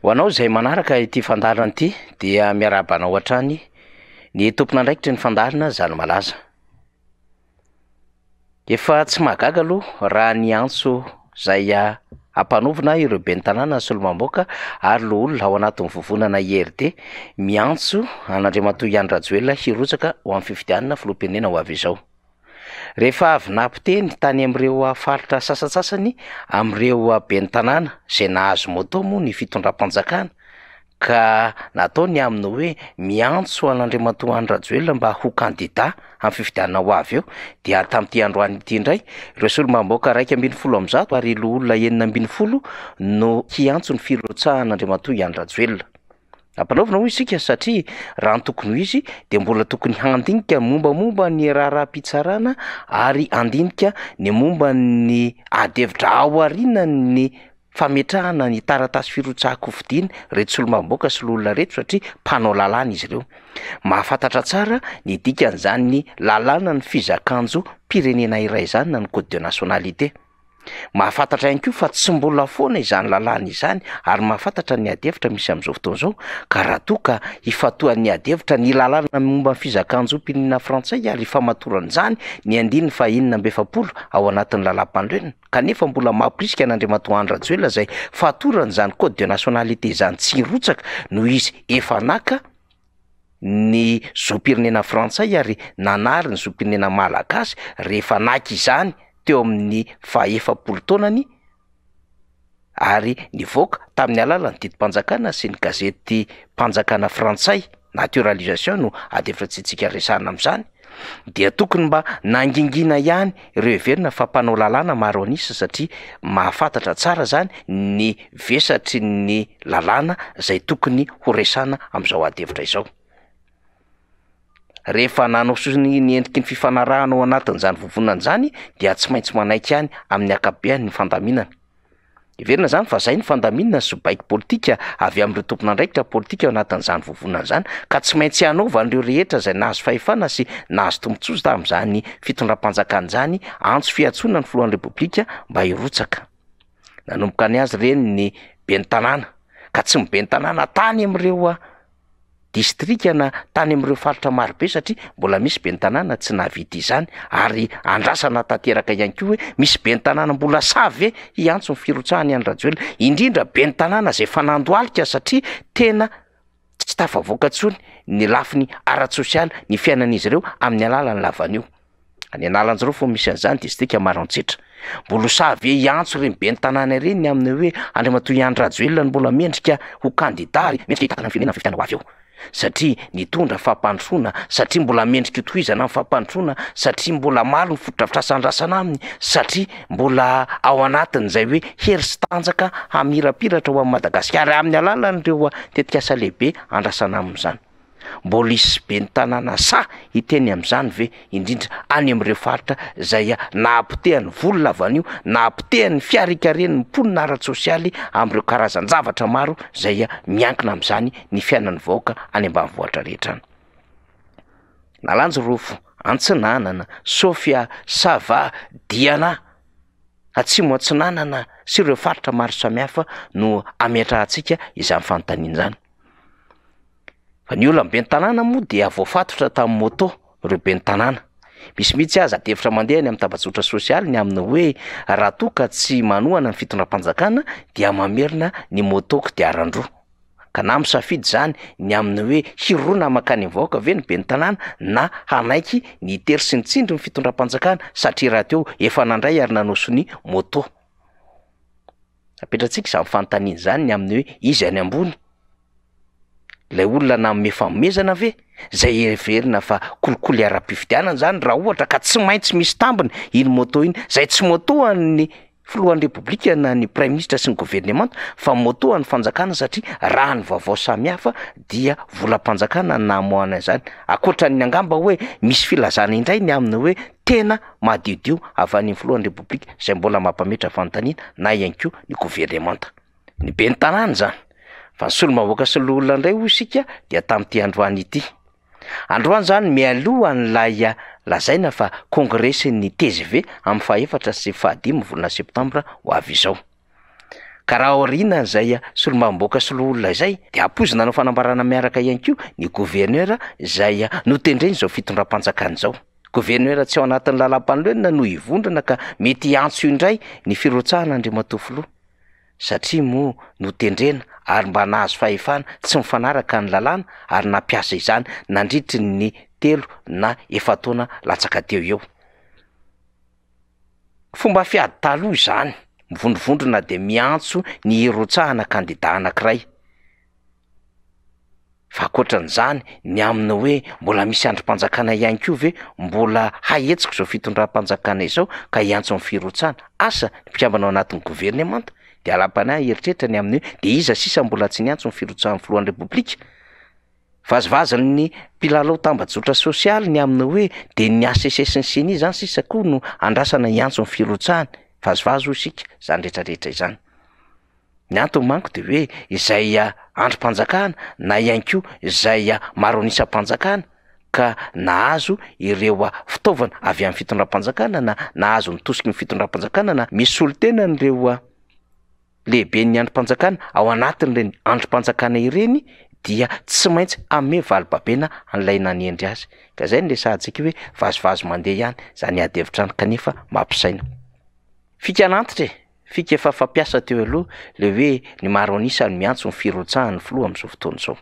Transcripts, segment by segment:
Ho anao izay manaraka ity fandaharana ity dia miarahaba anao hatrany ny tompon'andraikitry ny fandaharana Zalomalaza. Efa tsy mahagaga aloha raha ny antso izay ampanaovina ireo ben'ny tanàna sy solombavambahoaka ary loholona ao anatin'ny vovonana IRD miantso an'Andriamatoa Andry Rajoelina hirotsaka ho amin'ny fifidianana filoham-pirenena ho avy izao. Rehefa avy nampiteny tany amin'ireo faritra sasantsasany amin'ireo ben'ny tanàna izay nahazo moto moa ny fitondram-panjakana ka natao ny amin'ny hoe miantso an'Andriamatoa Andry Rajoelina mba ho kandida amin'ny fifidianana ho avy eo dia tamin'ity androany ity indray ireo solombavambahoaka 111 ary loholona 16 no hiantso ny firotsahan'Andriamatoa Andry Rajoelina. Ampanaovina hoy isika satria raha ny tokony ho izy dia mbola tokony handinika mombamomba ny raharaham-pitsarana ary handinika ny momba ny ady hevitra ao aorianan'ny fametrahana ny taratasy firotsahan-kofidina ireto solombavambahoaka sy loholona ireto satria mpanao lalàna izy ireo. Mahafantatra tsara ny dikan'izany lalàna ny fizakan-jom-pirenena iray izany na ny code de nationalité. Mahafantatra ihany koa fa tsy mbola foana izany lalàna izany ary mahafantatra ny ady hevitra misy amin'izao fotoana izao ka raha toa ka ifantohan'ny ady hevitra ny lalàna momba ny fizakan-jom-pirenena frantsay ary ifamatoran'izany ny andininy faha-46 ao anatin'ny lalàmpanorenana kanefa mbola mamporisika an'Andriamatoa Andry Rajoelina izay fatoran'izany code de nationalité izany tsy hirotsaka noho izy efa naka ny zom-pirenena frantsay ary nanary ny zom-pirenena malagasy rehefa naka izany teo amin'ny faha-efapolo taonany ary nivoaka tamin'ny alalan'ny didim-panjakana sy ny gazetim-panjakana frantsay, naturalisation no ady hevitra tiantsika resahana amin'izany, dia tokony mba nangingina ihany ireo heverina fa mpanao lalàna maro an'isa satria mahafantatra tsara izany ny vesatry ny lalàna izay tokony ho resahana amin'izao ady hevitra izao. Rehefa nanao sonia ny endriky ny fifanarahana ao anatin'izany vovonana izany dia tsy maintsy manaiky ihany amin'ny ankapobeany ny fandaminana. Heverina izany fa izay ny fandaminana sy baiko politika avy amin'ireo tompon'andraikitra politika ao anatin'izany vovonana izany ka tsy maintsy hanaovan'ireo rehetra izay nahazo fahefana sy nahazo tombontsoa tamin'izany fitondram-panjakana izany antso fiantsoana ny filohan'ny Repoblika mba hirotsaka. Nanomboka ny azy ireny ny ben'ny tanàna ka tsy ny ben'ny tanàna tany amin'ireo distrika na tany amin'ireo faritra marobe satria mbola misy ben'ny tanàna tsy nahavita izany ary andrasana tanteraka ihany koa hoe misy ben'ny tanàna mbola sahy ve hiantso ny firotsahany Andry Rajoelina, indrindra ben'ny tanàna izay efa nandohalika satria tena tsy tafavoaka intsony ny lafiny ara-tsosialy ny fiainan'izy ireo amin'ny alalan'ny lavanio. Any Analanjirofo no misy an'izany, distrika Maroantsetra. Mbola ho sahy ve hiantso ireny ben'ny tanàna ireny ny amin'ny hoe Andriamatoa Andry Rajoelina no mbola mendrika ho kandida ary mendrika hitantana ny firenena amin'ny fifidianana ho avy eo? Satria nitondra fampandrosoana, satria mbola mendrika hotohizana ny fampandrosoana, satria mbola maro ny fotodrafitrasa andrasana aminy, satria mbola ao anatin'izay hoe hery sy tanjaka hamirapiratra ho an'i Madagasikara amin'ny alalan'ireo tetikasa lehibe andrasana aminy izany. Mbola hisy ben'ny tanàna sahy hiteny amin'izany ve, indrindra any amin'ireo faritra izay nahapotehan'ny voly lavanio, nahapotehan'ny fiharikaren'ny mponina ara-tsosialy amin'ireo karazan-javatra maro izay miankina amin'izany ny fiainan'ny vahoaka any ambanivohitra rehetra any. Analanjirofo, Antsinanana, Sofia, Sava, Diana, Atsimo Atsinanana sy ireo faritra maro samihafa no ametrahantsika izany fanontaniana izany. Fa ny olona ben'ny tanàna moa dia voafatotra tamin'ny moto ireo ben'ny tanàna. Misy mihitsy aza adihevitra mandeha any amin'ny tambajotra sosialy ny amin'ny hoe raha toa ka tsy manohana ny fitondram-panjakana dia mamerina ny moto kodiaran-droa. Ka na misafidy izany ny amin'ny hoe hirona mankany amin'ny vahoaka ve ny ben'ny tanàna na hanaiky ny tery sy ny tsindry ny fitondram-panjakana satria rahateo efa nandray ary nanao sonia moto. Apetratsika izany fanontaniana izany ny amin'ny hoe iza any ambony? Ilay olona nanome fanomezana ve? Izay heverina fa kolikoly ara-pifidianana izany raha ohatra ka tsy maintsy misy tambiny iny moto iny, izay tsy moto an'ny filohan'ny repoblika na ny praiminisitra sy ny governemanta fa moto an'ny fanjakana satria raha ny vaovao samihafa dia volam-panjakana no namoahana izany, ankoatran'ny angamba hoe misy filazana indray ny amin'ny hoe tena madiodio avy any amin'ny filohan'ny repoblika izay mbola mampametra fanontaniana na ihany koa ny governemanta. Ny ben'ny tanàna izany. Fa ny solombavambahoaka sy loholona indray hoy isika dia tamin'ity androany ity. Androany izany mialoha an'ilay lazaina fa kongresin'ny tgv amin'ny fahefatra sy fahadimy volana septambra ho avy izao. Ka raha aorianan'izay solombavambahoaka sy loholona izay dia ampoizina hanao fanambarana miaraka ihany koa ny gouverneur izay notendren'izao fitondram-panjakana izao. Gouverneur tsy ao anatin'ny lalàmpanorenana no hivondrona ka mety hiantso indray ny firotsahana Andriamatoa Filoha satria moa notendrena ary mba nahazo fahefana tsy mifanaraka ny lalàna ary nampiasa izany nandritry ny telo na efa-taona latsaka teo eo. Fomba fiady taloha izany, mivondrovondrona dia miantso ny hirotsahana kandida anankiray. Fa ankoatran'izany, ny amin'ny hoe mbola misy andrim-panjakana ihany koa ve mbola hahetsika izao fitondram-panjakana izao ka hiantso ny firotsahana? Asa, ny mpikambana ao anatin'ny governemanta dia alaim-panahy hieritreritra ny amin'ny hoe dia iza sisa mbola tsy niantso ny firotsahan'ny filohan'ny Repoblika? Vazivazin'ny mpilalao tambajotra sosialy ny amin'ny hoe dia ny HCC sy ny Ceni izany sisa koa no andrasana hiantso ny firotsahany. Vazivazy hoy isika izany rehetrarehetra izany. Ny antony manko dia hoe izay andrim-panjakana na ihany koa izay maro an'isam-panjakana ka nahazo ireo fitaovana avy amin'ny fitondram-panjakana na nahazo ny tosiky ny fitondram-panjakana na misy solontenan'ireo lehiben'ny andrim-panjakana ao anatin'ireny andrim-panjakana ireny dia tsy maintsy hanome valibabena an'ilay nanendry azy. Ka izay no resahantsika hoe vazivazy mandeha ihany izany ady hevitra any kanefa mampisaina. Fika an'antitra e! Fika efa fampiasa teo aloha le hoe ny maro an'isa no miantso ny firotsahan'ny filoha amin'izao fotoana izao.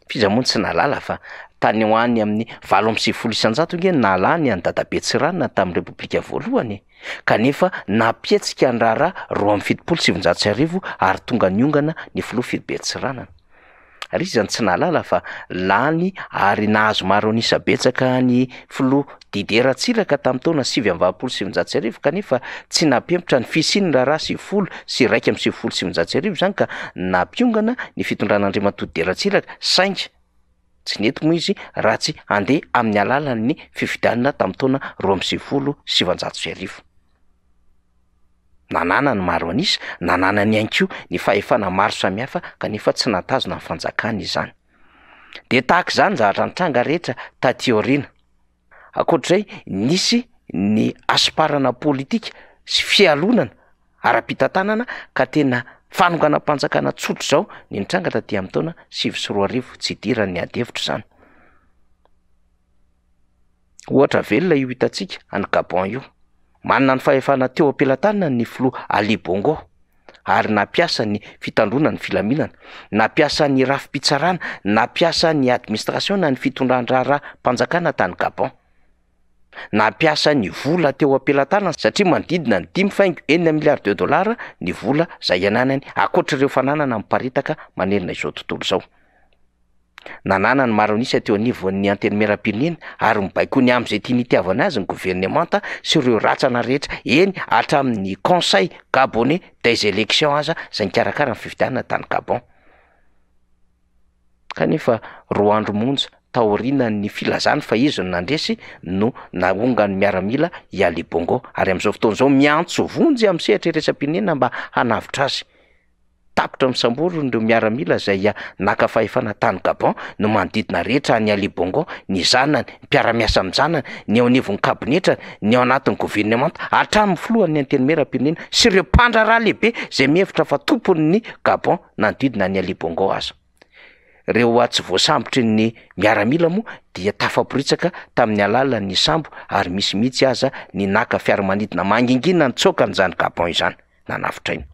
F'iza moa no tsy nahalala fa tany ho any amin'ny 98% ange no nahalany an'i Dadabe Tsiranana tamin'ny Repoblika voalohany e! Kanefa nampihetsika ny raharaha 1972 ary tonga niongana ny filoha Philibert Tsiranana. Ary iza no tsy nahalala fa lany ary nahazo maro an'isa betsaka ny filoha Didier Ratsiraka tamin'ny taona 1989 kanefa tsy nampihemotra ny fisian'ny raharaha 1990 izany ka nampiongana ny fitondran'Andriamatoa Didier Ratsiraka saingy tsy nety moa izy raha tsy handeha amin'ny alalan'ny fifidianana tamin'ny taona 1992. Nanana ny maro an'isa, nananany ihany koa ny fahefana maro samihafa kanefa tsy nahatazona ny fanjakana izany. Dia tahaka izany ny zavatra nitranga rehetra taty aoriana. Ankoatr'izay, nisy ny hasimparana politika sy fialonana ara-pitantanana ka tena fanonganam-panjakana tsotra izao ny nitranga taty amin'ny taona 2009, tsy idiran'ny ady hevitra izany. Ohatra velona io hitantsika any Gabon io. Manana ny fahefana teo am-pelatanany ny filoha Ali Bongo ary nampiasa ny fitandroana ny filaminana, nampiasa ny rafi-pitsarana, nampiasa ny administration na ny fitondran-draharaham-panjakana tany Gabon. Nampiasa ny vola teo am-pelatanany satria manodidina ny dimy faingo enina milliards de dollars ny vola izay ananany ankoatr'ireo fananana miparitaka manerana izao tontolo izao. Nanana ny maro an'isa teo anivon'ny Antenimierampirenena ary mibaiko ny amin'izay tiany hitiavana azy ny governemanta sy ireo ratsana rehetra, eny hatramin'ny Conseil Gabonais des Elections aza izay nikarakara ny fifidianana tany Gabon. Kanefa roa andro monja taorianan'ny filazany fa izy no nandresy no naongan'ny miaramila i Ali Bongo ary amin'izao fotoana izao miantso vonjy amin'ny sehatra iraisam-pirenena mba hanavotra azy. Tapitra nosamboriny ireo miaramila izay naka fahefana tany Gabon, ny manodidina rehetra an'i Ali Bongo, ny zanany, ny mpiara-miasa amin-janany, ny eo anivon'ny kabinetrany, ny ao anatin'ny governemanta, hatramin'ny filohan'ny antenimierampirenena sy ireo mpandraharaha lehibe izay mihevitra fa tompon'ny Gabon nanodidina an'i Ali Bongo aza. Ireo tsy voasambotry ny miaramila moa dia tafaporitsaka tamin'ny alalan'ny sambo ary misy mihitsy aza ny naka fiaramanidina mangingina nitsoaka an'izany Gabon izany. nanavotra aina.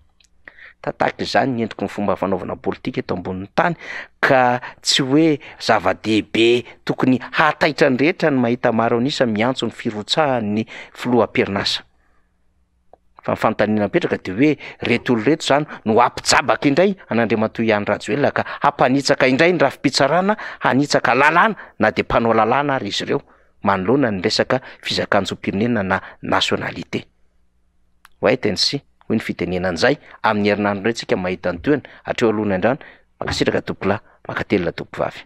Tahaka izany ny endriky ny fomba fanaovana politika eto ambonin'ny tany ka tsy hoe zava-dehibe tokony hahataitra ny rehetra ny mahita maro an'isa miantso ny firotsahan'ny filoha am-perinasa. Fa ny fanontaniana mipetraka dia hoe reto olona ireto izany no hampijabaka indray an'Andriamatoa Iany Rajoelina ka hampanitsaka indray ny rafi-pitsarana, hanitsaka lalàna na dia mpanao lalàna ary izy ireo manoloana ny resaka fizakan-jom-pirenena na nationalité. Wait and see hoy ny fitenenana an'izay, amin'ny herinandro indray tsika mahita ny tohiny, hatreo aloha ny andrano, mankasitraka tompokolahy, mankatelina tompokovavy.